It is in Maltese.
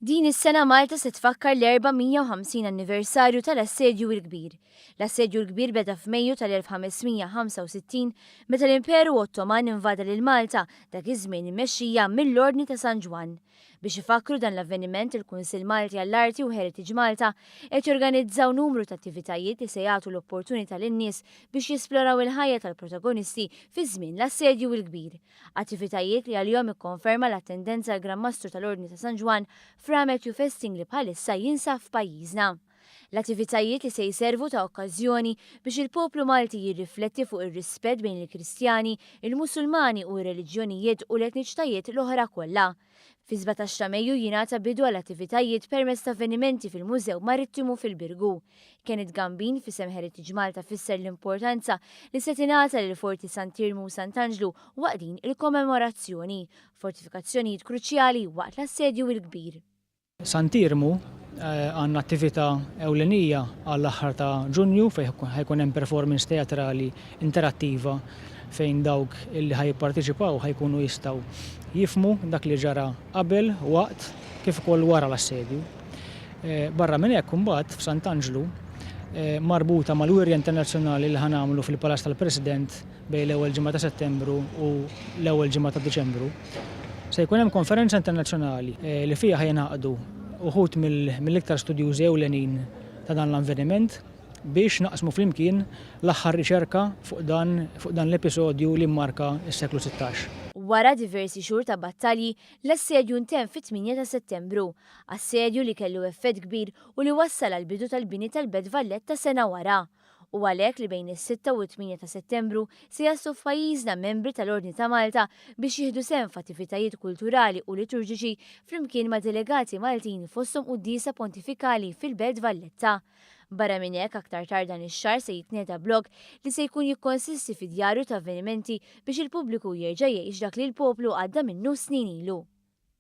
Din is-sena Malta se tfakkar l-450 anniversarju tal-Assedju l-Kbir. L-Assedju l-Kbir beda f'Mejju tal-1565 meta l-Imperu Ottoman invada lil Malta, dak iż-żmien immexxija mill-Ordni ta' San Ġwann. Biex ifakkru dan l-avveniment il-Kunsill Malti għall-Arti u Heritage Malta qed jorganizzaw numru ta' attivitajiet li se jagħtu l-opportunità lin-nies biex jesploraw il-ħajja tal-protagonisti fi żmien l-Assedju l-Kbir. Attivitajiet li għalihom ikkonferma l-attendenza l-Gran Mastru tal-Ordni ta' San Ġwann, Fra Matthew Festing li bħalissa jinsab f'pajjiżna. L-attivitajiet li se jservu ta' okkażjoni biex il-poplu Malti jirrifletti fuq ir-rispett bejn il-Kristjani, il-Musulmani u r-reliġjonijiet u l-etniċtajiet l-oħra kollha. Fis-17 ta' Mejju jingħata bidu għall-attivitajiet permezz ta' avvenimenti fil-Mużew Marittimu fil-Birgu. Kenneth Gambin f'isem Heritage Malta fisser l-importanza li se tingħata lil Forti Sant'Iermu u Sant'Anġlu waqt din il-kommemorazzjoni, fortifikazzjonijiet kruċjali waqt l-Assedju l-Kbir. Sant'Iermu għandna attività ewlenija għall-aħħar ta' Ġunju fejn ħa jkun hemm performance teatrali interattiva fejn dawk illi ħa jipparteċipaw ħa jkunu jistgħu jifhmu dak li ġara qabel, waqt kif ukoll wara l-assedju. Barra minn hekk imbagħad f'Sant'Anġlu marbuta mal-wirja internazzjonali li ħa nagħmlu fil-Palazz tal-President bejn l-ewwel ġimgħa ta' Settembru u l-ewwel ġimgħa ta' Diċembru, se jkun hemm konferenza internazzjonali li fiha ħa jingħaqdu uħud mill-iktar studjużi ewlenin ta' dan l-avveniment biex naqsmu flimkien l-aħħar riċerka fuq dan fuq dan l-episodju li mmarka s-seklu 16. Wara diversi xhur ta' battalji, l-assedju ntemm fit-8 ta' Settembru. Assedju li kellu effett kbir u li wassal għall-bidu tal-bini tal-Belt Valletta sena wara. Hu għalhekk li bejn is-sitta u t-tmienja ta' Settembru se jaslu f'pajjiżna membri tal-Ordni ta' Malta biex jieħdu sehem f'attivitajiet kulturali u liturġiċi flimkien ma' delegati Maltin fosthom quddiesa pontifikali fil-Belt Valletta. Barra minn hekk aktar tard dan ix-xahar se jitnieda blog li se jkun jikkonsisti fi djarju ta' avvenimenti biex il-pubbliku jerġa' jgħix dak li l-poplu għadda minnu snin ilu.